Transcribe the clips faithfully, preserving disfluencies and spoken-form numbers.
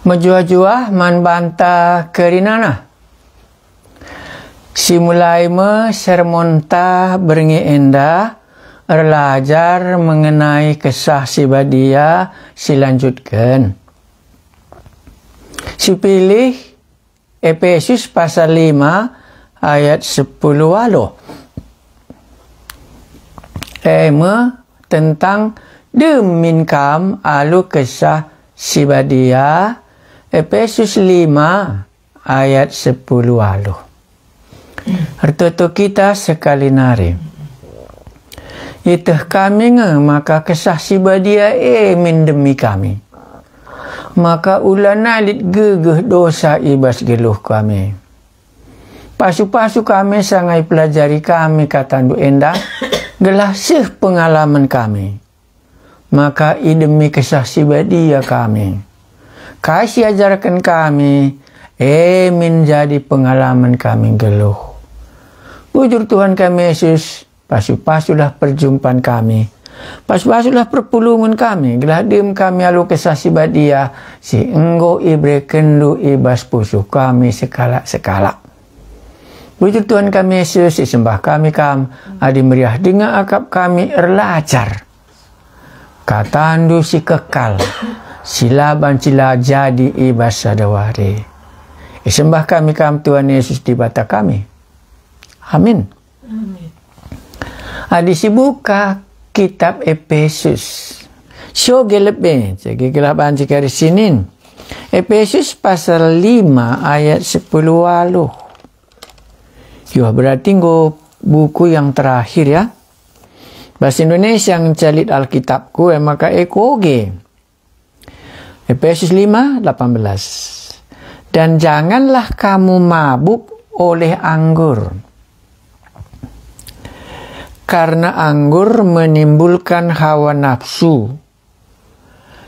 Mejuah-juah man banta kerinana. Simulai me sermonta berngi enda erlajar mengenai Kesah Si Badia si lanjutken. Sipilih Epesus pasal lima ayat sepuluh waluh. E me tentang dem min kam alu Kesah Si Badia, Epesus lima ayat sepuluh waluh. Ertoto kita sekali nari. Ieteh kami nge maka Kesah Si Badia e min demi kami. Maka ulanai lit gegeh dosa i bas geluh kami. Pasu-pasu kami sanga ipelajari kami katandu enda, gelah seh pengalamen kami. Maka idemi Kesah Si Badia kami. Kai si ajarken kami, e min jadi pengalamen kami nggeluh. Bujur Tuhan kami Yesus, pasu-pasulah perjumpan kami. Pasu-pasulah perpulungen kami, gelah dem kami alu Kesah Si Badia si enggo iberekenndu i bas pusuh kami sekalak-sekalak. Bujur Tuhan kami Yesus, isembah kami Kam, adi meriah denga akap kami erlajar katandu si kekal, si la banci la jadi i bas sada wari. Isembah kami Kam, Tuhan Yesus, Dibata kami. Amin. Amin. Adi sibuka kitab Epesus, sioge lebe, jadi gelah banci kari sinin. Epesus pasal lima ayat sepuluh waluh. Yo, berarti enggo buku yang terakhir, ya. Bahasa Indonesia ngenca lit Alkitabku, e maka e kuoge. Epesus lima delapan belas. Dan janganlah kamu mabuk oleh anggur, karena anggur menimbulkan hawa nafsu,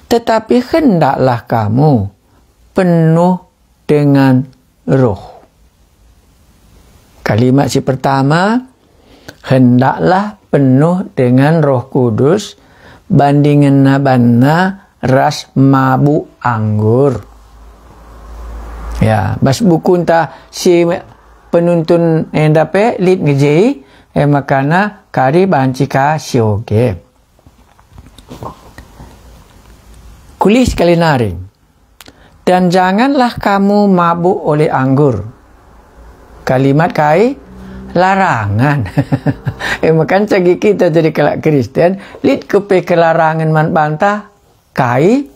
tetapi hendaklah kamu penuh dengan Roh. Kalimat si pertama, hendaklah penuh dengan Roh Kudus, bandingenna banna ras mabuk anggur. Ya, bas bukunta si penuntun enda pe lit nge je, e makana kari banci ka sioge. Kulih sekali nari. Dan janganlah kamu mabuk oleh anggur. Kalimat kai? Larangan. E, maka cagi kita jadi kalak Kristen, lit kepe kelarangen man banta kai?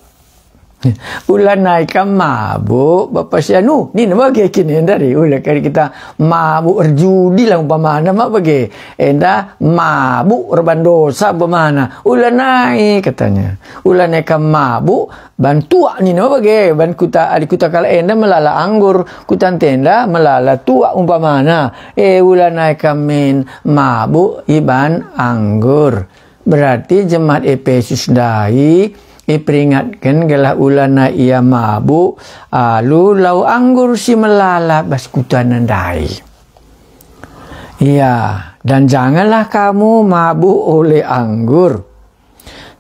Ulanai kam mabuk, bapa si anu, nina bage kin enda ri, ula kari kita mabuk erjudi lah umpamana, mak bage, enda mabuk erban dosa umpamana, ulanai katanya. Ulanai kam mabuk, ban tuak nina bage, ban kuta, adi kuta kalak enda melala anggur, kuta ntenda melala tuak umpamana. E, ulanai kam min mabuk iban anggur. Berarti jemaat Epesus ndai iperingatken gelah ulanai ia mabuk alu lau anggur si melala bas kutana ndai. Ya, dan janganlah kamu mabuk oleh anggur,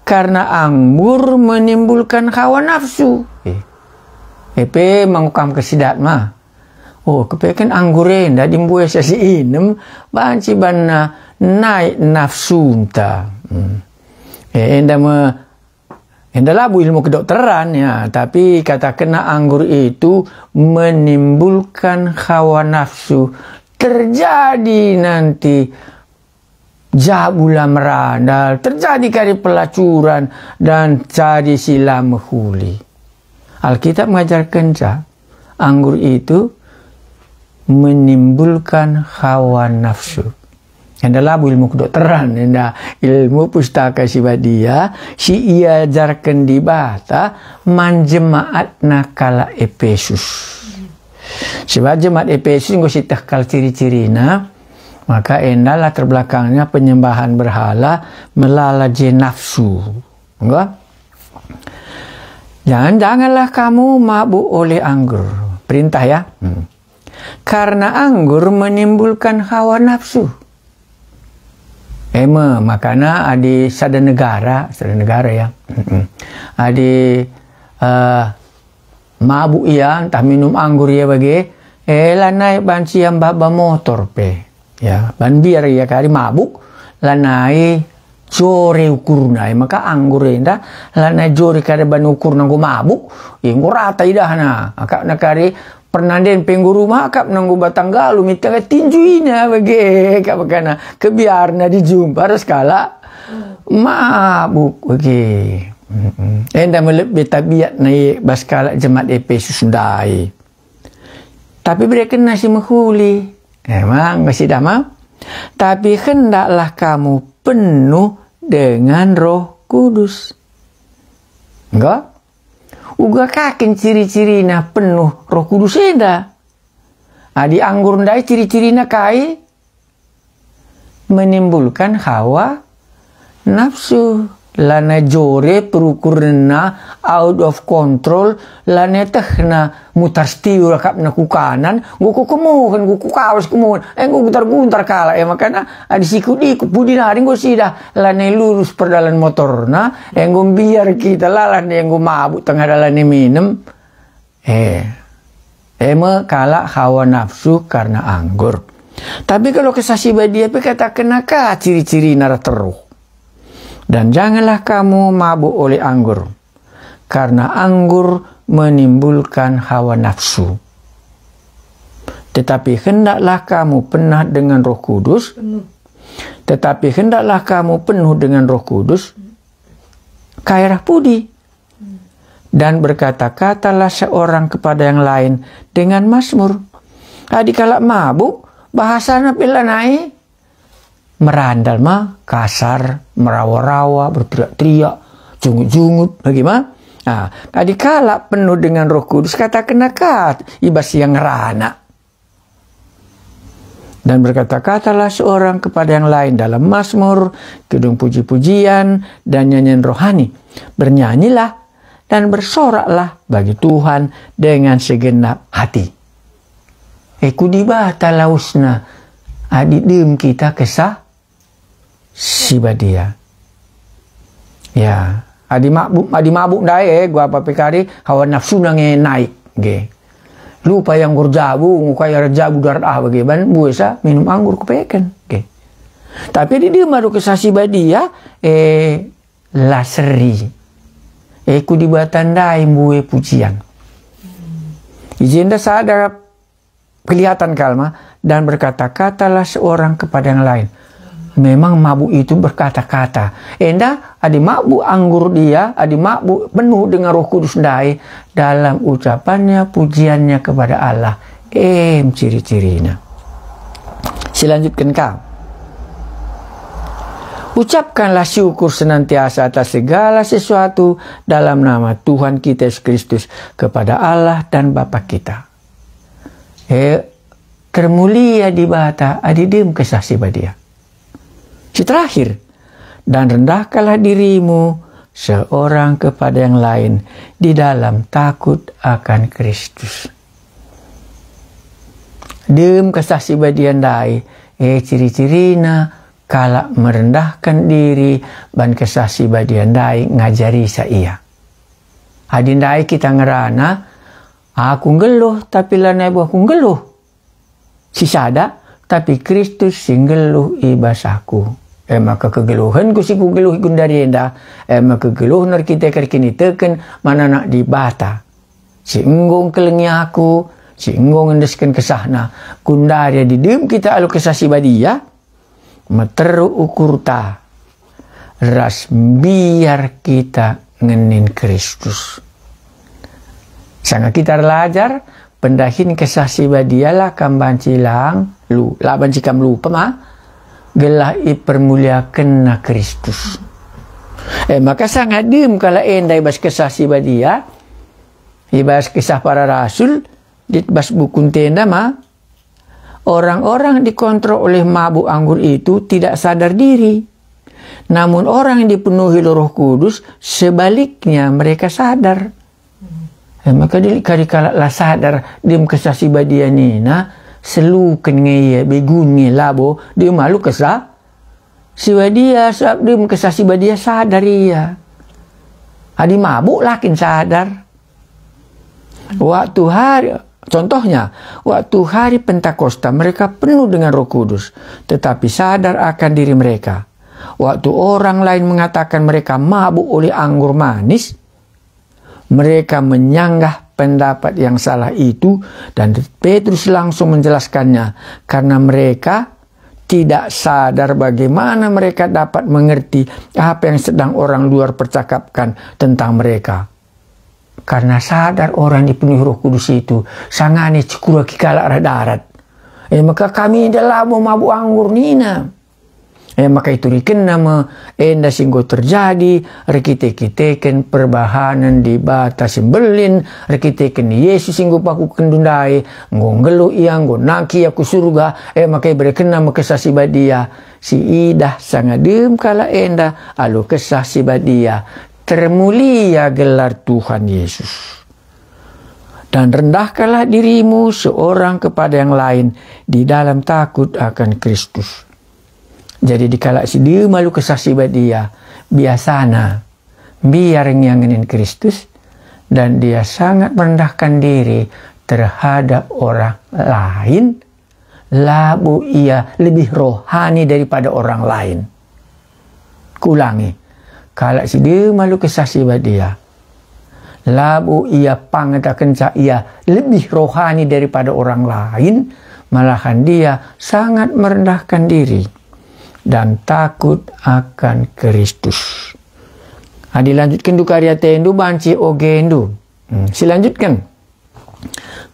karena anggur menimbulkan hawa nafsu. Eh, e pe mangukam kesidat ma. Oh, kepeken anggur enda dimbuasa si inem, banci banna naik nafsunta. Hmm. Eh, enda me, enda labo ilmu kedokteran, ya, tapi katakenna anggur itu menimbulkan hawa nafsu. Terjadi nanti jabu la merandal, terjadi kari pelacuran, dan jadi si la mehuli. Alkitab mengajarkenca, anggur itu menimbulkan hawa nafsu. Enda labo ilmu kedokteran, enda ilmu Pustaka Si Badia si iajarken Dibata man jemaatna kalak Epesus. Sebab jemaat Epesus enggo sieteh kal ciri-cirina, maka enda la terbelakangna penyembahan berhala melala je nafsu. Enggo? Jangan-janganlah kamu mabuk oleh anggur. Perintah, ya. Hmm. Karena anggur menimbulkan hawa nafsu. E me, makana adi sada negara, sada negara, ya. Mm-mm. Adi, eh, mabuk ia, ntah minum anggur ia bage, eh, lanai banci ia mbaba motor pe. Ya, ban mbiar ia kari mabuk, lanai jore ukurna, e maka anggur enda lanai jore kari ban ukurna enggo mabuk, ia enggo rata idahna. Akapna kari pernanden pe enggo rumah, akapna enggo batang galuh, mitanga tinjuina bage, akapna kebiarna dijumpa ras kalak mabuk bage. Mm-mm. Enda me lebe tabiatna i bas kalak jemaat Epesus ndai. Tapi berekenna si mehuli. Emang, sidah ma? Tapi hendaklah kamu penuh dengan Roh Kudus. Enggo? Uga ka kin ciri-cirina penuh Roh Kudus enda? Adi anggur ndai ciri-cirina kai? Menimbulkan hawa nafsu. Lanai jore perukurenna, out of control, lanai tehna, mutar setiur akapna ku kanan, enggo ku kemuhen, enggo ku kawas kemuhen, eh, enggo guntar-guntar kalak, eh, makana adi sikut-ikut pudi nari enggo sidah, lanai lurus perdalan motorna, eh, enggo mbiar kita lalah, eh, enggo mabuk tengah dalan, eh, minem. Eh, e me kalak hawa nafsu karna anggur. Tapi kalau Kesah Si Badia pe katakenna ka ciri-cirina reh teruh. Dan janganlah kamu mabuk oleh anggur, karna anggur menimbulkan hawa nafsu. Tetapi hendaklah kamu penuh dengan Roh Kudus. Penuh. Tetapi hendaklah kamu penuh dengan Roh Kudus. Kai reh pudi? Dan berkata-katalah seorang kepada yang lain dengan Masmur. Adi kalak mabuk, bahasana pe lanai merandal ma, kasar, merawa-rawa, berteriak-teriak, jungut-jungut, bage ma? Ah, adi kalak penuh dengan Roh Kudus, katakenna ka i bas ia ngerana. Dan berkata-katalah seorang kepada yang lain dalam Masmur, kidung puji-pujian, dan nyanyian rohani. Bernyanyilah dan bersoraklah bagi Tuhan dengan segenap hati. Eh, ku Dibata lawesna, adi dem kita Kesah Si Badia. Ya, adi mabuk, adi mabuk ndai, eh, enggo apa pe kari, hawa nafsuna nge naik, nge. Lupa ia enggo erjabu, enggo kai erjabu darat ah bage ban, mbue sa minum anggur kupeken, nge. Tapi adi dem alu Kesah Si Badia, eh, la seri. Eh, ku Dibata ndai mbue pujian. I jenda sada kelihatan kal ma, dan berkata-katalah seorang kepada yang lain. Memang mabuk itu berkata-kata. Enda, adi mabuk anggur dia, adi mabuk penuh dengan Roh Kudus ndai, dalam ucapannya, pujiannya kepada Allah, em ciri-cirina. Silanjutken ka. Ucapkanlah syukur senantiasa atas segala sesuatu dalam nama Tuhan kita Yesus Kristus kepada Allah dan Bapa kita. Eh, termulia Dibata adi dem Kesah Si Badia. Si terakhir, dan rendahkanlah dirimu seorang kepada yang lain di dalam takut akan Kristus. Dem Kesah Si Badia ndai, eh, ciri-cirina kalak merendahkan diri ban Kesah Si Badia ndai ngajarisa ia. Adi ndai kita ngerana, "Aku nggeluh, tapi lanai buah aku nggeluh. Si sada, tapi Kristus si nggeluh i bas aku." E maka kegeluhenku si kugeluhi gundari enda, e maka kegeluhen erkiteken kiniteken man Anak Dibata, si enggo engkelengi aku, si enggo ngendesken kesahna. Gundari adi dem kita alu Kesah Si Badia, meteruk ukurta ras mbiar kita ngenin Kristus. Sanga kita erlajar, pendahin Kesah Si Badia la kam banci lang lu, la banci kam lupa ma, gelah ipermuliakenna Kristus. E maka sanga dem kalak enda i bas Kesah Si Badia, i bas Kisah Para Rasul, di bas buku ntenda ma, orang-orang dikontrol oleh mabuk anggur itu tidak sadar diri. Namun orang yang dipenuhi Roh Kudus, sebaliknya mereka sadar. E maka adi lit kari kalak la sadar dem Kesah Si Badia nina, seluken nge ia, begun nge labo dem alu Kesah Si Badia, sabap dem Kesah Si Badia sadar ia. Adi mabuk la kin sadar. Waktu hari, contohnya, waktu hari Pentakosta mereka penuh dengan Roh Kudus, tetapi sadar akan diri mereka. Waktu orang lain mengatakan mereka mabuk oleh anggur manis, mereka menyanggah pendapat yang salah itu, dan Petrus langsung menjelaskannya, karena mereka tidak sadar bagaimana mereka dapat mengerti apa yang sedang orang luar percakapkan tentang mereka. Karena sadar orang dipenuhi Roh Kudus itu, sangana icekurak kalak arah darat. E maka, "Kami enda labo mabuk anggur," nina. E maka iturikenna me enda si enggo terjadi erkite-kiteken perbahanen Dibata si mbelin, erkiteken Yesus si enggo pakukenndu ndai, enggo nggeluh ia, enggo nangkih ia ku surga, e maka iberekenna me Kesah Si Badia, si idah sanga dem kalak enda alu Kesah Si Badia, termulia gelar Tuhan Yesus. Dan rendahkanlah dirimu seorang kepada yang lain di dalam takut akan Kristus. Jadi, di kalak si dem alu Kesah Si Badia, biasana mbiar ngiangen Kristus, dan dia sangat merendahkan diri terhadap orang lain, labo ia lebih rohani daripada orang lain. Kuulangi, kalak si dem alu Kesah Si Badia, labo ia pangatakenca ia lebih rohani daripada orang lain, malahan dia sangat merendahkan diri dan takut akan Kristus. Adi lanjutkenndu kari atendu banci ogendu. Hmm, silanjutken.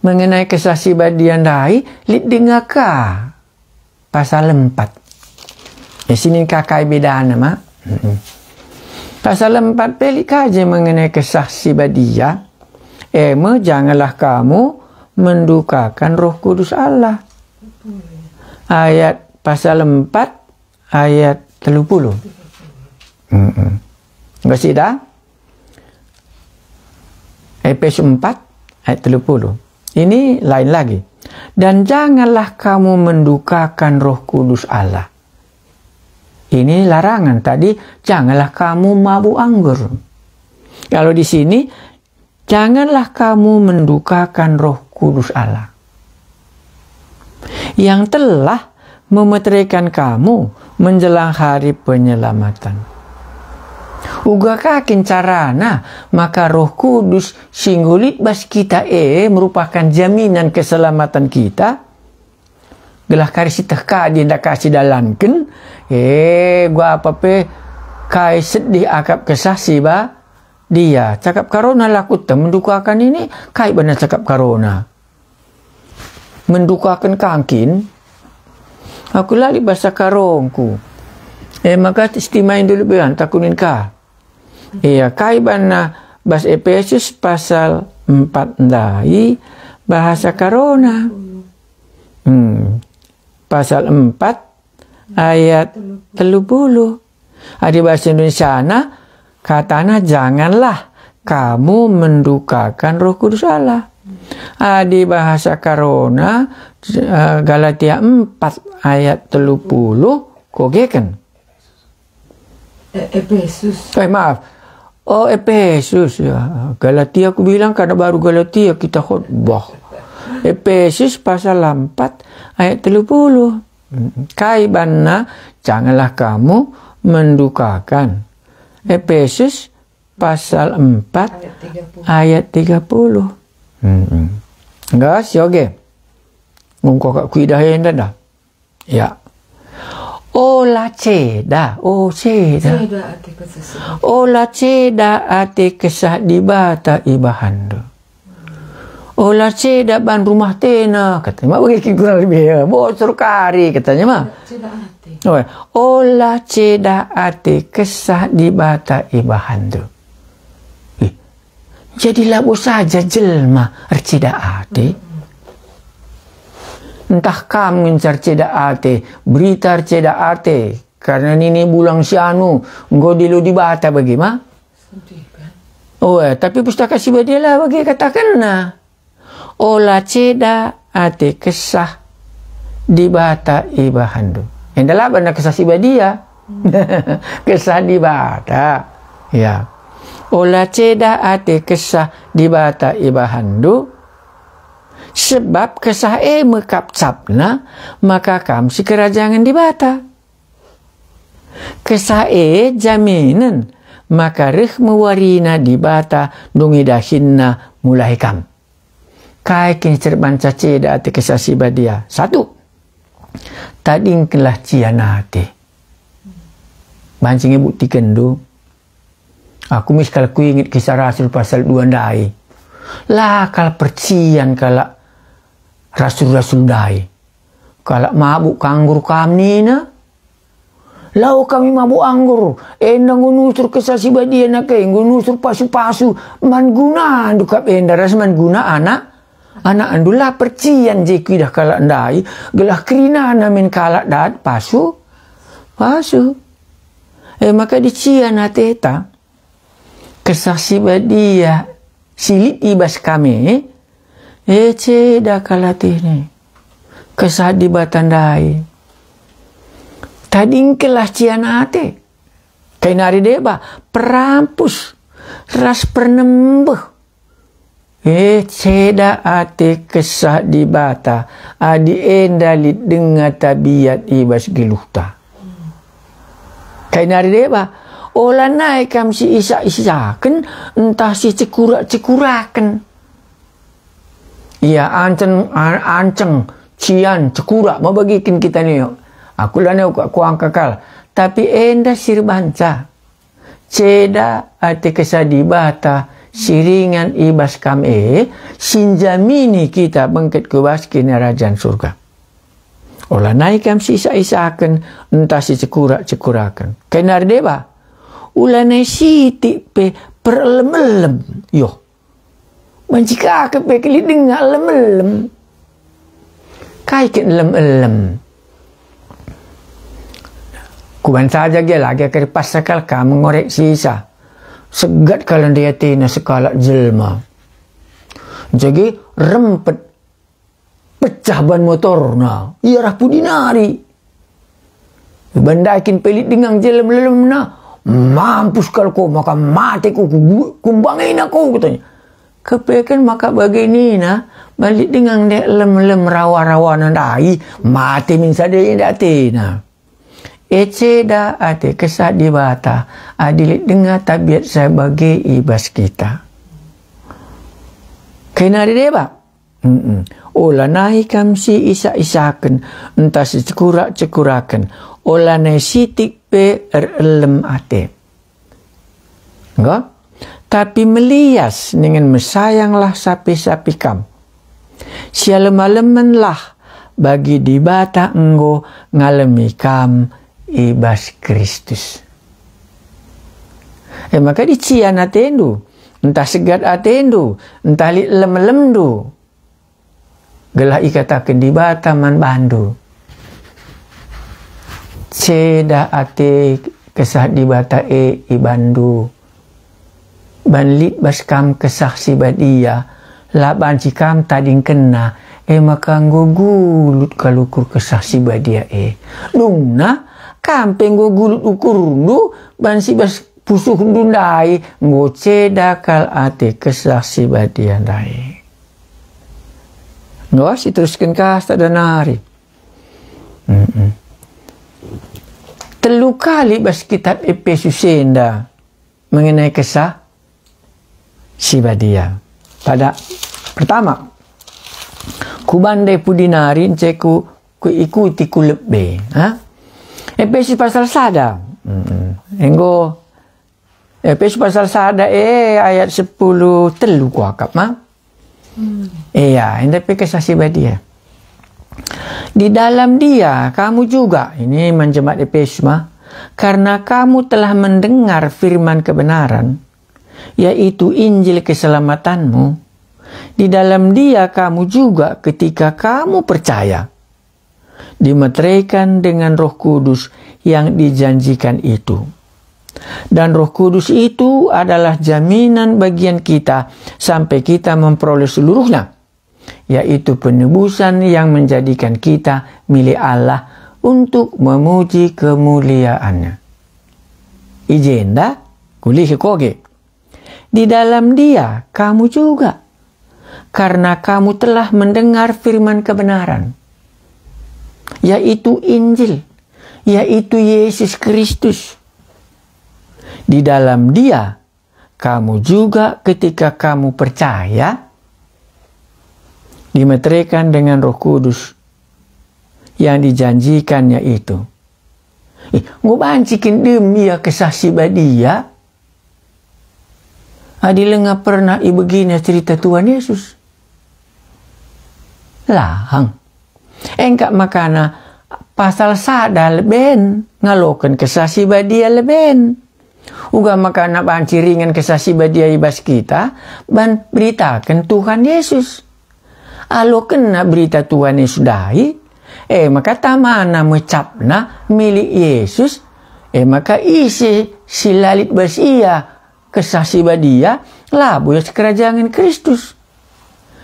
Mengenai Kesah Si Badia ndai, lit denga ka pasal empat. Ya, sinin ka kai bedana, ma? Mm-mm. Pasal empat pe lit ka je mengenai Kesah Si Badia. E me, "Janganlah kamu mendukakan Roh Kudus Allah." Ayat pasal empat, ayat telu puluh. Mm-mm. Enggak sih, dah? Efesus empat ayat telu puluh. Ini lain lagi. "Dan janganlah kamu mendukakan Roh Kudus Allah." Ini larangan tadi, "Janganlah kamu mabuk anggur." Kalau di sini, "Janganlah kamu mendukakan Roh Kudus Allah, yang telah memeteraikan kamu menjelang hari penyelamatan." Uga ka kin carana maka Roh Kudus si enggo lit bas kita e merupakan jaminan keselamatan kita? Gelah kari sieteh ka enda ka sidalanken, e, uga apa pe kai sedih akap Kesah Si Badia. Cakap Karona la kueteh mendukakan ini, kai bana cakap Karona? Mendukaken ka kin? Aku la lit bas akarongku. E maka, sitimain dulu bean takunin ka. Ia kai bana bas Epesus pasal empat ndai bahasa Karona. Hmm. Pasal empat ayat telu puluh. Adi bahasa Indonesiana, katana, "Janganlah kamu mendukakan Roh Kudus Allah." Adi bahasa Karona, eh, Galatia empat ayat telu puluh, kogeken. E-, Epesus. Eh, maaf. Oh, Epesus, ya. Galatia, aku bilang, karena baru Galatia kita khotbah. Epesus pasal empat ayat telu puluh. Kai banna, "Janganlah kamu mendukakan." Epesus pasal empat ayat tiga puluh. Ayat tiga puluh. Mm-mm. Enggak, si oge. Enggo ka kuidah enda dah. Ya. Ola ceda, oh, ceda. Ceda ate Kesah si Badia. Ola ceda ate Kesah Dibata ibahanndu. Ola ceda ban rumah tena, katanya. Mak bage kin kurang lebih, ya. Bocor kari, katanya, mah. Ceda ate. Oh, ola ceda ate Kesah Dibata ibahanndu. Ih, jadi labo saja jelma erceda ate. Ntah kam ngenca erceda ate, berita erceda ate, karena nini bulang si anu, enggo dielo Dibata bage ma? Sedih, kan? Oh, eh, tapi Pustaka Si Badia la bage katakenna. Ola ceda ate Kesah Dibata ibahanndu. Enda la banna Kesah Si Badia. Kesah Dibata. Ya. Ola ceda ate Kesah Dibata ibahanndu, Sebab Kesah e me kap capna maka kam sikerajangen Dibata. Kesah e jaminen maka reh me warina Dibata ndungi dahinNa mulahi kam. Kai kin si erbanca ceda ate Kesah Si Badia? Satu, tadingkenlah cian ate. Banci nge buktikenndu. Aku mis kal kuinget Kisah Rasul pasal dua ndai. La kal percian kalak rasul-rasul ndai. Kalak mabuk anggur kam nina. Lau kami mabuk anggur, enda enggo nusur Kesah Si Badia nake, enggo nusur pasu-pasu, man gunandu kap enda ras man guna anak, anakndu. La percian je kuidah kalak ndai, gelah kerinana min kalak dat pasu, pasu. E maka dician ateta. Kesah Si Badia si lit i bas kami, e ceda kal atena. Kesah Dibata ndai. Tadingkenlah cian ate. Kai nari deba, perampus, ras pernembeh. E ceda ate Kesah Dibata, adi enda lit denga tabiat i bas geluhta. Kai nari deba, olanai kam si isak-isaken ntah si cekurak-cekuraken. Ia ancen, an-, anceng, cian, cekurak, mebegiken kita nio. Aku lanai uka kuangka kal, tapi enda si erbanca. Ceda ate Kesah Dibata si ringan i bas kam e, si njamini kita bengket ku bas Kinirajan Surga. Olanai kam si isak-isaken ntah si cekurak-cekuraken. Kai nari deba? Ulanai sitik pe perelem-elem. Yoh. Banci ka kepe lit denga elem-elem. Kai kin elem-elem? Kuban saja gia lagi kari pas sakal kam ngoreksi Isa. Segat kal ndai atena sekalak jelma. Jadi rempet pecah ban motorna, ia reh pudi nari. Iban ndai kin pe lit denga elem-elemna, "Mampus kal ko, maka mate ko, ku-, kumbangina ko," katanya. Kepeken maka bage nina, ban lit denga ndai elem-elem rawa-rawana ndai, mate min sada enda atena. E ceda ate Kesah Dibata, adi lit denga tabiat si bage i bas kita. Kai nari deba? Mm-mm. Olanai kam si isak-isaken, ntah si cekurak-cekuraken, olanai sitik pe erelem ate. Enggo? Tapi melias dingen mesayanglah sapih-sapih kam. Sialem-alemenlah bagi Dibata enggo ngalemi kam i bas Kristus. E maka dician atendu, ntah segat atendu, ntah lit elem-elemndu. Gelah ikataken Dibata man bandu, ceda ate Kesah Dibata e i bandu. Ban lit bas kam Kesah Si Badia, la banci kam tadingkenna, e maka enggo gulut kal ukur Kesah Si Badia e. Dungna, kam pe enggo gulut ukurndu, ban si bas pusuhndu ndai, enggo ceda kal ate Kesah Si Badia ndai. Enggo, siterusken ka sada nari. Mm-mm. Telu kali bas kitab Epesus enda mengenai Kesah Si Badia. Pada pertama, kuban ndai pudi nari nceku kuikuti ku lebe, ha? Epesus pasal sada. Mm-mm. Enggo, Epesus pasal sada e ayat sepuluh telu kuakap, ma? Hmm. Iya, enda pe Kesah Si Badia. Di dalam Dia kamu juga, ini man jemaat Epesus, ma, karena kamu telah mendengar firman kebenaran, yaitu Injil keselamatanmu. Di dalam Dia kamu juga ketika kamu percaya, dimeteraikan dengan Roh Kudus yang dijanjikan itu. Dan Roh Kudus itu adalah jaminan bagian kita sampai kita memperoleh seluruhnya, yaitu penebusan yang menjadikan kita milik Allah untuk memuji kemuliaan-Nya. I jenda, kulih koge. Di dalam Dia kamu juga. karena kamu telah mendengar firman kebenaran, yaitu Injil, yaitu Yesus Kristus. Di dalam Dia, kamu juga ketika kamu percaya, dimeteraikan dengan Roh Kudus yang dijanjikan-Nya itu. Eh, enggo banci kin dem ia Kesah Si Badia? Adi langa pernah ibegina cerita Tuhan Yesus? Lang. Engkap makana pasal sada leben ngaloken Kesah Si Badia leben. Uga makana banci ringen Kesah Si Badia i bas kita, ban beritaken Tuhan Yesus. Alokenna berita Tuhan Yesus ndai, e maka tamana me capna milik Yesus, e maka ise si la lit bas ia Kesah Si Badia, labo ia sikerajangen Kristus.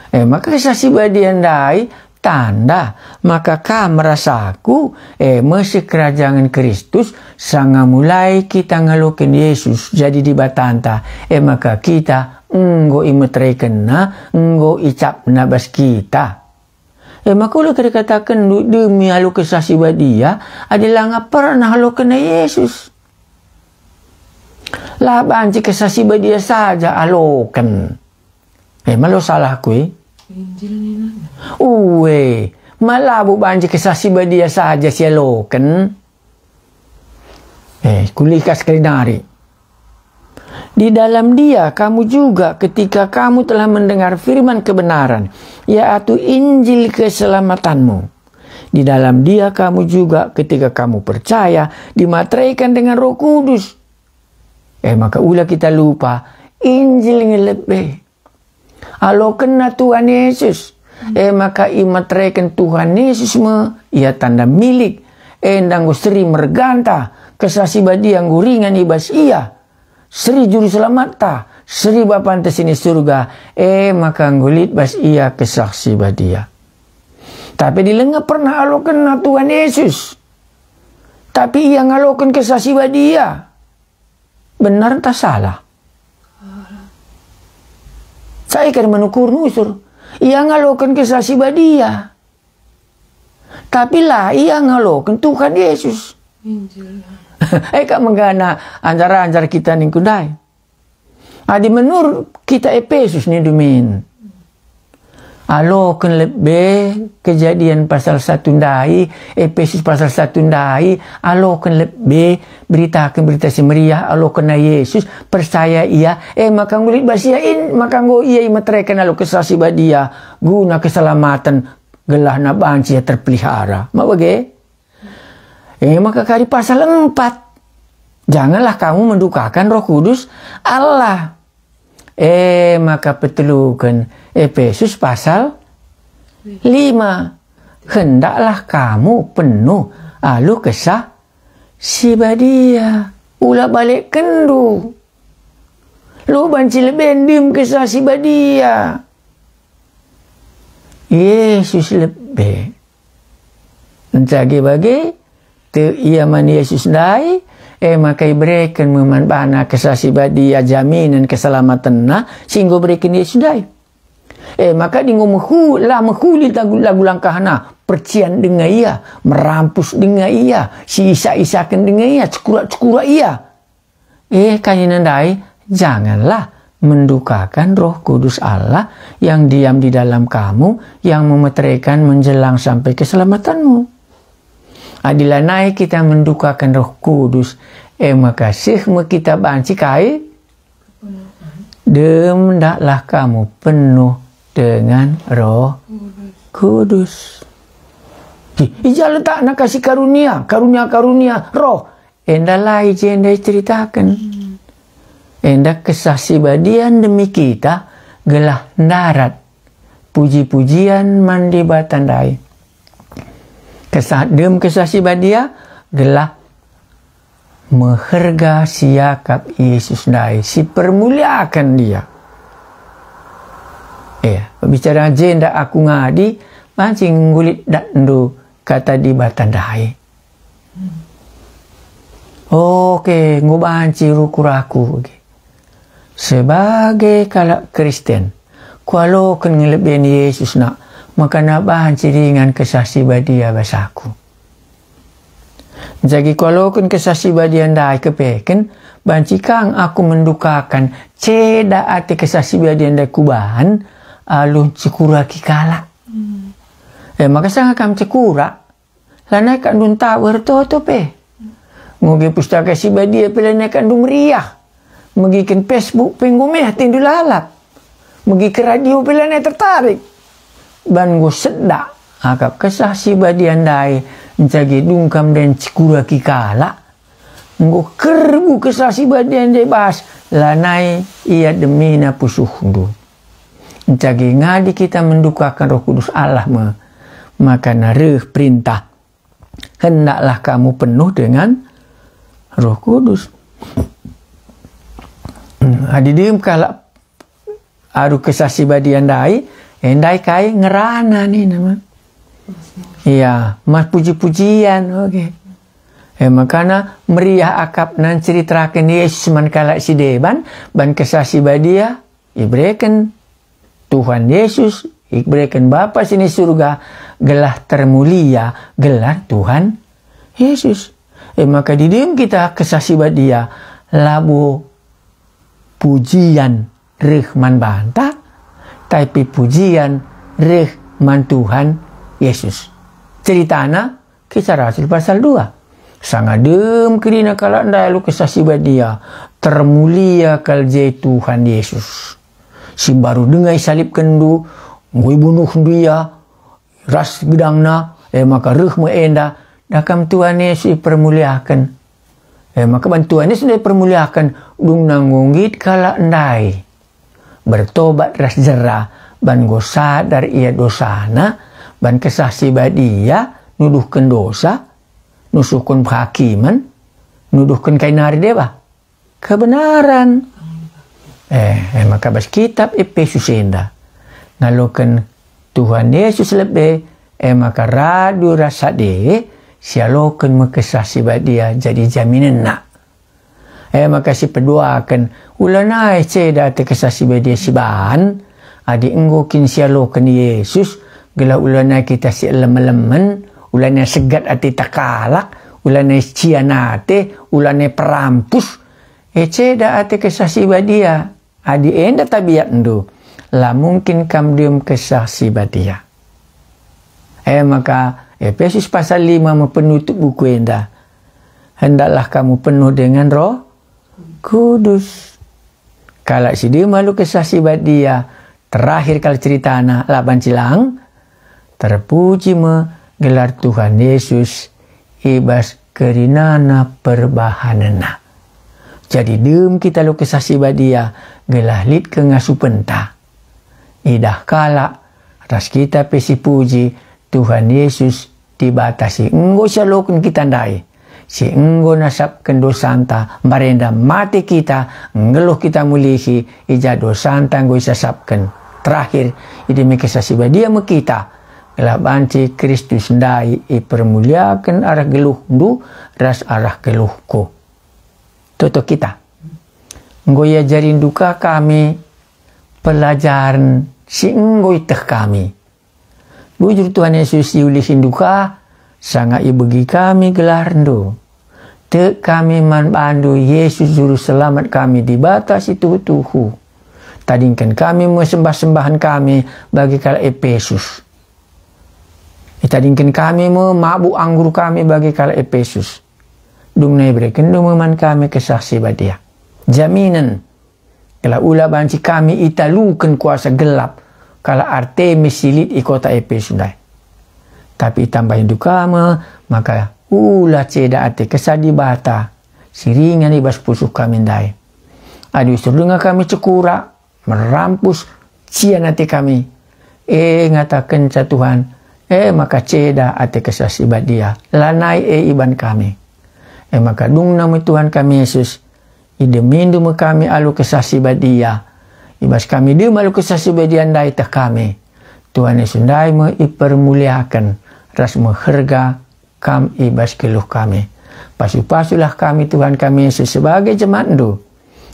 E maka Kesah Si Badia ndai tanda maka kam rasaku, e me sikerajangen Kristus, sanga mulai kita ngaloken Yesus jadi Dibatanta, e maka kita enggo imeteraikenNa, enggo icapNa bas kita. E maka ula kari kataken demi alu Kesah Si Badia, adi langa pernah alokenna Yesus. La banci Kesah Si Badia saja aloken. E, malo salahku, e? Injil ninana. Ue, ma labo banci Kesah Si Badia saja si aloken. E, kulikas kari nari. Di dalam Dia kamu juga, ketika kamu telah mendengar firman kebenaran, yaitu Injil keselamatanmu. Di dalam Dia kamu juga, ketika kamu percaya, dimateraikan dengan Roh Kudus. E maka ula kita lupa, Injil nge lebe. Alokenna Tuhan Yesus. E maka imeteraiken Tuhan Yesus me ia tanda milik. Enda enggo seri merganta, Kesah Si Badia enggo ringan i bas ia. Seri Juru Selamatta, seri Bapanta si ni Surga, e maka enggo lit bas ia Kesah Si Badia. Tapi adi langa pernah alokenna Tuhan Yesus, tapi ia ngaloken Kesah Si Badia. Benar ntah salah? Saya kan menukur nusur. Ia ngaloken Kesah Si Badia. Tapi la ia ngaloken Tuhan Yesus. Injil. E kap menggana anjar-anjar kita ningku ndai. Adi menurut kita Epesus nindu min. Aloken lebe Kejadian pasal satu ndai, Epesus pasal satu ndai, aloken lebe, beritaken Berita Si Meriah, alokenna Yesus, percaya ia, e maka enggo lit bas ia in, maka enggo ia imeteraiken alu Kesah Si Badia, guna keselamaten, gelahna banci ia terpelihara. Ma bage? E maka kari pasal empat. Janganlah kamu mendukakan Roh Kudus Allah. E maka peteluken Epesus pasal lima. Hendaklah kamu penuh alu Kesah Si Badia. Ula balekkenndu. Lo banci lebe ndim Kesah Si Badia. Yesus lebe. Ncage bage, tek ia man Yesus ndai, e maka ibereken me man bana Kesah Si Badia jaminen keselamatenna si enggo ibereken Yesus ndai. E maka adi enggo mehu-, la mehuli lagu, lagu langkahna, percian denga ia, merampus denga ia, si isak-isaken denga ia, cekurak-cekurak ia. Eh, kanina ndai, janganlah mendukakan Roh Kudus Allah yang diam di dalam kamu, yang memeteraikan menjelang sampai keselamatanmu. Adi lanai kita mendukakan Roh Kudus, e maka seh me kita banci kai? Dem ndaklah kamu penuh dengan Roh Kudus. Ih, i ja letakna kasih karunia, karunia-karunia Roh. Enda la i jenda iceritaken. Enda Kesah Si Badia ndemi kita gelah ndarat puji-pujian man Dibata ndai. Kesah, dem Kesah Si Badia gelah meherga siakap Yesus ndai, sipermuliaken Dia. Eh, bicara jenda aku ngadi, banci nggulit datndu kata Dibata ndai. Oke, enggo banci rukur aku. Sebagai kalak Kristen, Kualoken nge leben Yesus, nak, maka banci ringan Kesah Si Badia bas aku. Jagi kualoken Kesah Si Badia ndai kepeken, banci kang aku mendukaken ceda ate Kesah Si Badia ndai kubahan alu cekuraki kalak. Hmm. E maka sanga kam cekura, lanai kak ndu ntaweh ertoto pe. Ngoge Pustaka Si Badia pe lanai kak ndu meriah. Megiken Facebook pe enggo meh atendu lalap. Megiken radio pe lanai tertarik. Ban enggo sedak akap Kesah Si Badia ndai, nca age dung kam ndai cekuraki kalak. Enggo kerbu Kesah Si Badia ndai bas, lanai ia demina pusuhndu. Nca age ngadi kita mendukaken Roh Kudus Allah me, maka reh perintah, "Hendaklah kamu penuh dengan Roh Kudus." Adi dem kalak alu Kesah Si Badia ndai, e ndai kai ngerana nina man. Iya, mas puji-pujian, oke. E makana meriah akapna nceritaraken Yesus man kalak si deban, ban Kesah Si Badia ibereken Tuhan Yesus, ibereken Bapa si ni Surga, gelah termulia gelar Tuhan Yesus. E maka adi dem kita Kesah Si Badia, labo pujian reh man banta, tapi pujian reh man Tuhan Yesus. Ceritana, Kisah Rasul pasal dua. Sanga dem kerina kalak ndai alu Kesah Si Badia, termulia kal je Tuhan Yesus. Si mbaru denga isalibkenndu, enggo ibunuhndu ia, ras gedangna, e maka reh me enda, da kam Tuhan Yesus ipermuliaken. E maka ban Tuhan Yesus ndai ipermuliaken, dungna enggo nggit kalak ndai bertobat ras jera, ban enggo sadar ia dosana, ban Kesah Si Badia nuduhken dosa, nusuhken penghakimen, nuduhken kai nari deba? Kebenaran. Eh, e maka bas kitab Epesus enda ngaloken Tuhan Yesus lebe, e maka radu ras ade sialoken me Kesah Si Badia jadi jaminenna. E maka sipeduaken, ulanai ceda ate Kesah Si Badia siban, adi enggo kin sialoken Yesus, gelah ulanai kita si elem-elemen, ulanai segat ateta kalak, ulanai cian ate, ulanai perampus. E ceda ate Kesah Si Badia, adi enda tabiatndu, la mungkin kam dem Kesah Si Badia. E maka Epesus pasal lima me penutup buku enda. Hendaklah kamu penuh dengan Roh Kudus. Kalak si dem alu Kesah Si Badia, terakhir kal ceritana, la banci lang, terpuji me gelar Tuhan Yesus i bas kerinana perbahanenna. Jadi dem kita alu Kesah Si Badia, gelah lit kengasupenta. Idah kalak, ras kita pe sipuji Tuhan Yesus, Dibata si enggo sialoken kita ndai, si enggo nasapken dosanta, mbarenda mate kita, nggeluh kita mulihi, i ja dosanta enggo isasapken. Terakhir, ideme Kesah Si Badia me kita, gelah banci Kristus ndai ipermuliaken arah geluhndu ras arah geluhku. Toto kita. Enggo iajarindu ka kami pelajaren si enggo ieteh kami. Bujur Tuhan Yesus iulihindu ka, sanga ibegi kami gelarndu. Tek kami man bandu, Yesus Juru Selamat kami, Dibata si tuhu-tuhu. Tadingken kami me sembah-sembahen kami bagi kalak Epesus. Itadingken kami me mabuk anggur kami bagi kalak Epesus. Dungna iberekenndu me man kami Kesah Si Badia. Jaminen, gelah ula banci kami italuken kuasa gelap kalak Artemis si lit i kota Epesus ndai. Tapi itambahindu ka me maka ula ceda ate Kesah Dibata si ringan i bas pusuh kami ndai. Adi usur denga kami cekura, merampus, cian ate kami, e ngatakenca Tuhan, e maka ceda ate Kesah Si Badia, lanai e iban kami. E maka dungna me Tuhan kami Yesus, idemindu me kami alu Kesah Si Badia. I bas kami dem alu Kesah Si Badia ndai teh kami. Tuhan Yesus ndai me ipermuliaken ras meherga kam i bas geluh kami. Pasu-pasulah kami, Tuhan kami Yesus, sebagai jemaatndu,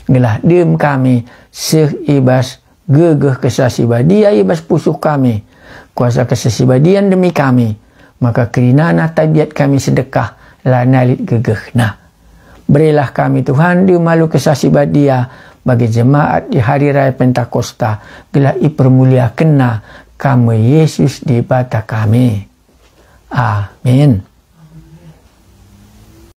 gelah dem kami seh i bas gegeh Kesah Si Badia i bas pusuh kami, kuasa Kesah Si Badia ndemi kami, maka kerinana tabiat kami sedekah lanai lit gegehna. Berilah kami, Tuhan, dimalu Kesah Si Badia bagi jemaat di Hari Raya Pentakosta, gelah ipermuliakenna Kam, Yesus Dibata kami. Amin.